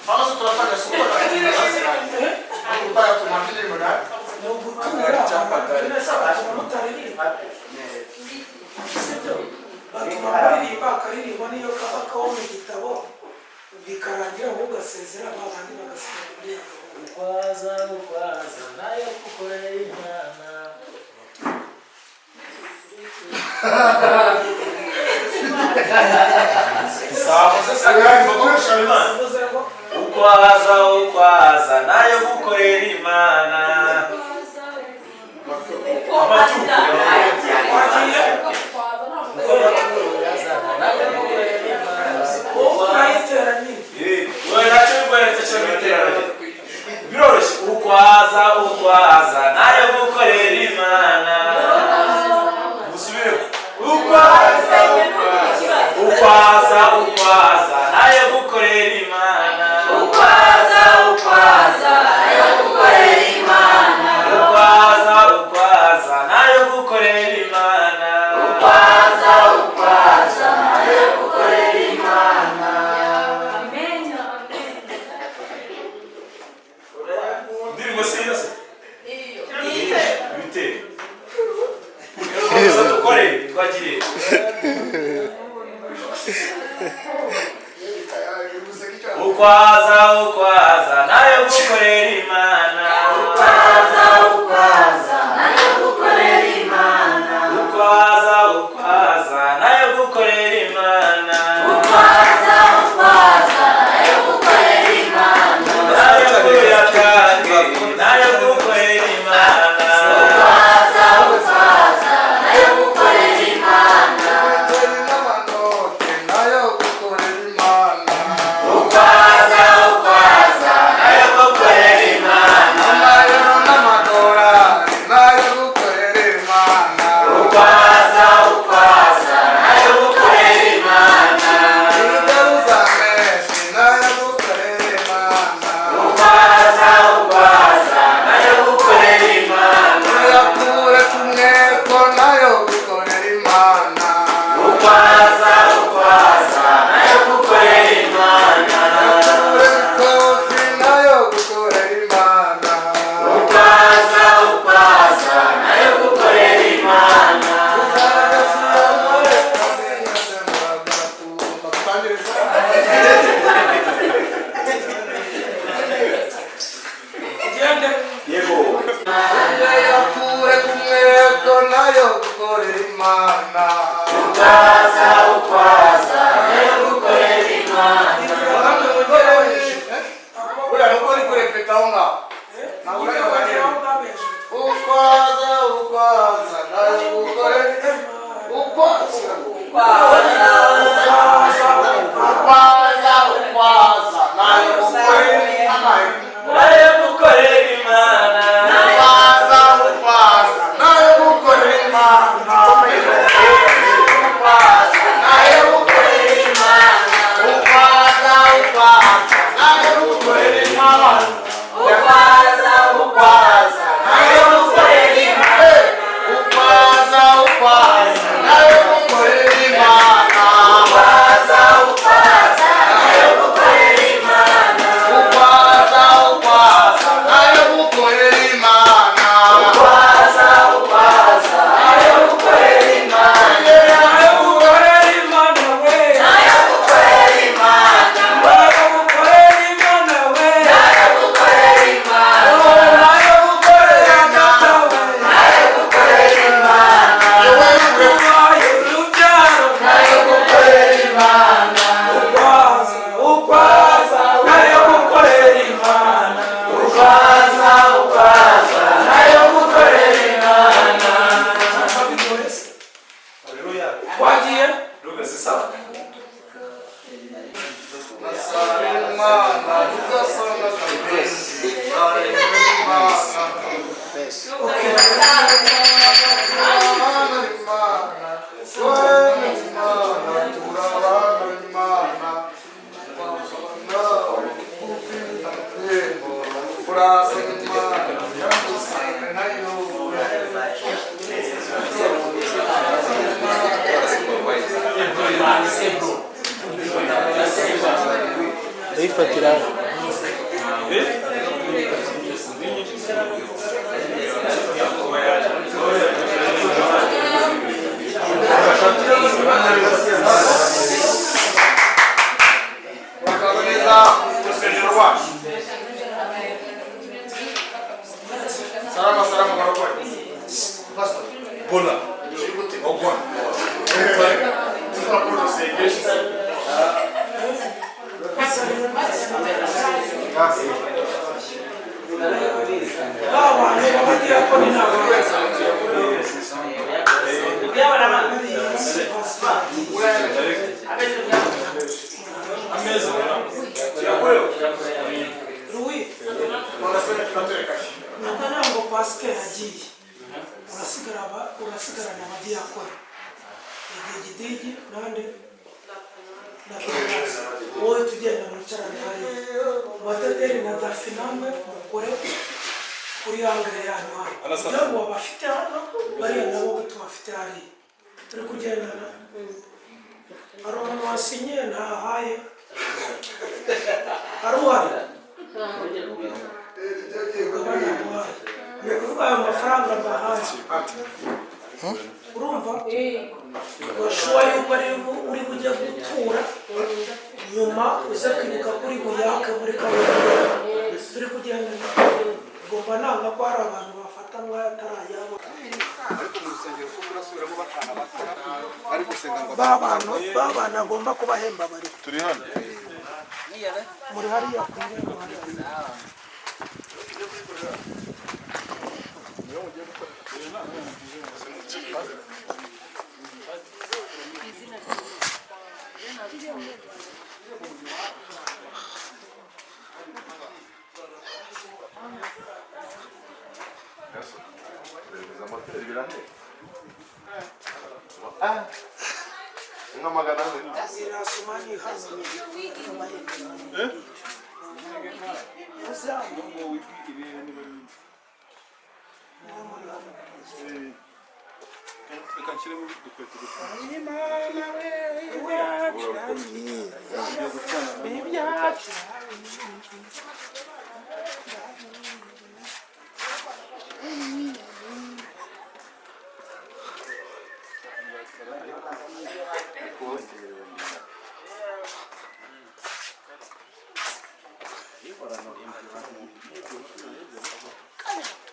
Hano se turatangira gutanga tunambilimu na Ni ugutumira abantu neza, batuma mutaririmba, sibyo? Batuma muririmba, akaririmba niyo kaba kawo mu gitabo, bikarangira wowe ugasezera, ba bandi bagasigara muri ya gahunda. Ukwaza, ukwaza nayo gukorera Imana. Bivuze ngo Ukwaza, ukwaza nayo gukorera Imana. Wagiye. Wowe urayitera nyine. Wowe ntacyo bikweretse cyo biterane biroroshye. Ukwaza, ukwaza nayo gukorera Imana. Musubire. Ukwaza, ukwaza, ukwaza nayo gukorera Imana. Ukwaza, ukwaza nayo gukorera Imana. Ukwaza, ukwaza nayo gukorera Imana. Ukwaza, ukwaza nayo gukorera Imana. Indirimbo si iyo se ibitero rero dukore twagiriye. Ukwaza, ukwaza nayo gukorera Imana. Ukwaza, ukwaza nayo gukorera Imana. Ukwaza, ukwaza nayo gukorera Imana. Ukwaza, ukwaza nayo gukorera Imana. Nayo kuyatange nayo gukorera Imana. Ukwaza, ukwaza nayo gukorera Imana. Ukwaza, ukwaza Nayo gukorera Imana. Ukwaza, ukwaza nayo gukorera Imana. Ukwaza, ukwaza nayo gukorera Imana. Ukwaza, ukwaza nayo gukorera Imana. Ukwaza, ukwaza nayo gukorera Imana. Ugende. Yego. Ukwaza, ukwaza nayo gukorera Imana. Namwe mugere hejuru. Uriya nuko uri kurepeta aho ngaho. Nyine bageraho ngaho hejuru. Ukwaza, ukwaza nayo gukorera, ukwaza, ukwaza, ukwaza, ukwaza nayo gukorera Imana. Nayo gukorera Imana. Ukwaza, ukwaza nayo gukorera Imana. Ukwaza nayo gukorera Imana. Ukwaza, ukwaza nayo gukorera Imana. Ukwaza, ukwaza nayo gukorera Imana. Ukwaza, ukwaza nayo gukorera Imana. Ukwaza, ukwaza nayo gukorera Imana. Ukwaza, ukwaza nayo gukorera Imana. Ukwaza, ukwaza nayo gukorera Imana. Nayo gukorera Imana we. Nayo gukorera Imana. Nayo gukorera Imana we. Nayo gukorera Imana. Nayo gukorera Data we. Nayo gukorera Imana. Ubaye urubyaro. Nayo gukorera Imana. Ukwaza, ukwaza nayo gukorera Imana. Ukwaza, ukwaza nayo gukorera Imana. Haleluya. Wagiye. Ruga si sawa. Ndayifatira. Urakaza neza mu rusengero rwacu. Salama salama barokore. Pastor. Bola. Ogwan. Tuzakora urusengero. Ba bantu b'abadiyakoni ni abantu. Louis, nubwo ntabwo pasiteri agiye, urasigarana abadiyakoni idigidigi nande na Thomas. Wowe tugenda mwicarane hariya Madederi na Dafinamwe, mukore kuri angere yanyu hano kugira ngo babafite hano, bariya nabo tubafite hariya. Turi kugendana. Hari umuntu wasinyiye ntahaye, hari uhari ugabanya guhaye, ni ukuvuga ayo mafaranga mbahaye, urumva washuwa yuko ari uri bujye gutura, nyuma uze kwibuka kuri buyake muri kaburimbo. Turi kugendana. Ngomba nanga ko hari abantu bafata nk'ayo atari ayabo. Ariko mu rusengero ko murasubiramo bacana amatara ari gusenga ngo Ba bantu, ba bantu agomba kubahemba bari Turi hano. muri hariya ku irembo hariya. Reviza moteri birahera. Ah. Inka 400. Irasumani hano. Uzamu. Niwe muri hano. Reka nshyiremo udukweto gusa.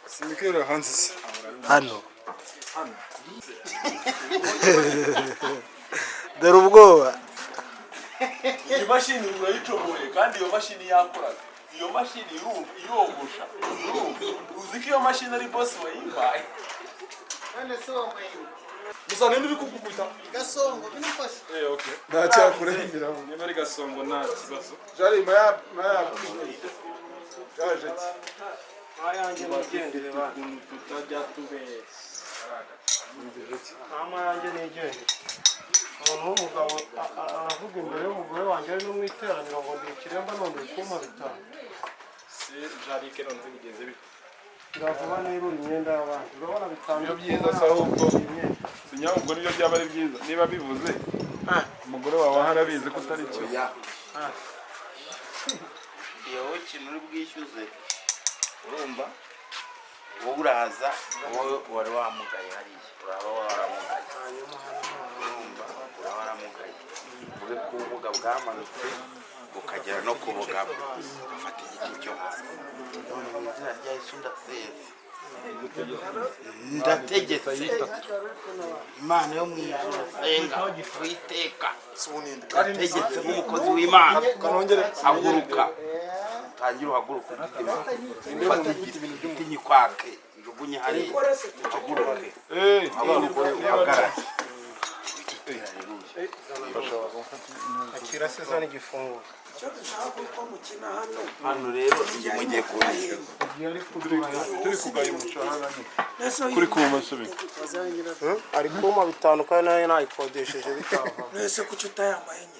Simikero hanze se. Hano dore ubwoba. Iyi mashini urayicomoye kandi iyo mashini yakoraga. Iyo mashini irumva irogosha. Urumva? Uzi ko iyo mashini ari boss wayimpaye. Musa, ninde uri kugukubita? Gasongo binafashe. Eh, okay. Nta cyakurengeraho. Niba ari Gasongo nta kibazo. Jari maya maya. Gaje ki. Ayanjye nigendere ba. Ukuntu tutajya tubeshya. Mama yanjye nigendere. Umuntu w'umugabo aravuga imbere y'umugore wanjye ari no mu iteraniro ngo ndi ikiremba, none uri kumpa 5. Si Jarike, noneho bigenze bite? Iravuba nirura imyenda y'abandi. Urabona 5. Niyo byiza se ahubwo. Sinyabwo nibyo byaba ari byiza. Niba bivuze umugore wawe ahari abizi ko utari cyo. Iyo wowe ikintu uri bwishyuze, urumva wowe uraza, wowe wari wamugaye hariya, uraba waramugaye, urumva uraba waramugaye, uvuge ko ubumuga bwamanutse bukagera no ku bugabo, ugafata igiti cyo hasi. None mu izina rya Yesu ndasenze, ndategetse Imana yo mu ijuru, senga Uwiteka, ndategetse nk'umukozi w'Imana, haguruka, utangire uhaguruke, ufate igiti nyikwake njugunye hariya, uhaguruke, Eh, uhaguruke uhagarare. Akira se, zana igifungo. Icyo dushaka kuko mukina hano. Hano rero njye mugiye kunyishyura. Igihe ari kuduha. Turi kugaya umushahara nyine. Nese Kuri kumasubi. Ari kumpa 5 kandi nayo nayikodesheje bitava. Nese kuki utayambaye nyine?